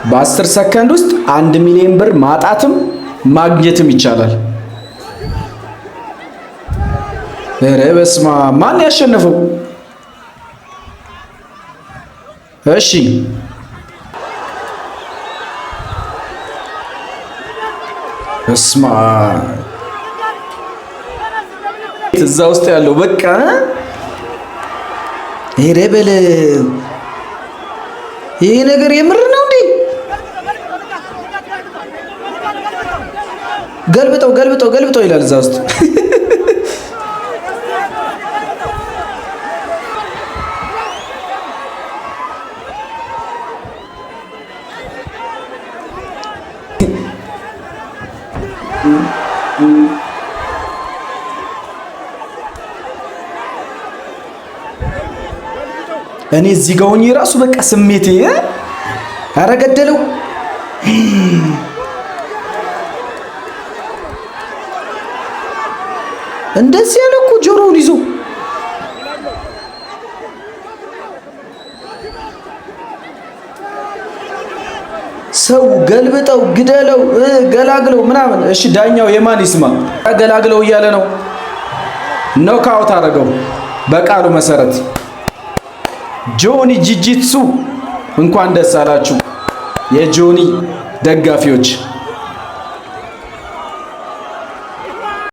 በ10 ሰከንድ ውስጥ 1 ሚሊዮን ብር ማጣትም ማግኘትም ይቻላል። ኧረ በስመ አብ! ማን ያሸነፈው? እሺ፣ በስመ አብ! እዛ ውስጥ ያለው በቃ ኧረ በለው። ይሄ ነገር የምር ነው እንዴ? ገልብጠው ገልብጠው ገልብጠው ይላል እዛ ውስጥ። እኔ እዚህ ጋር ሆኜ ራሱ በቃ ስሜቴ፣ ኧረ ገደለው። እንደዚህ ያለ እኮ ጆሮውን ይዞ። ሰው ገልብጠው፣ ግደለው፣ ገላግለው ምናምን። እሺ፣ ዳኛው የማን ይስማ? ገላግለው እያለ ነው። Knockout አደረገው በቃሉ መሰረት። ጆኒ ጂጂትሱ፣ እንኳን ደስ አላችሁ የጆኒ ደጋፊዎች።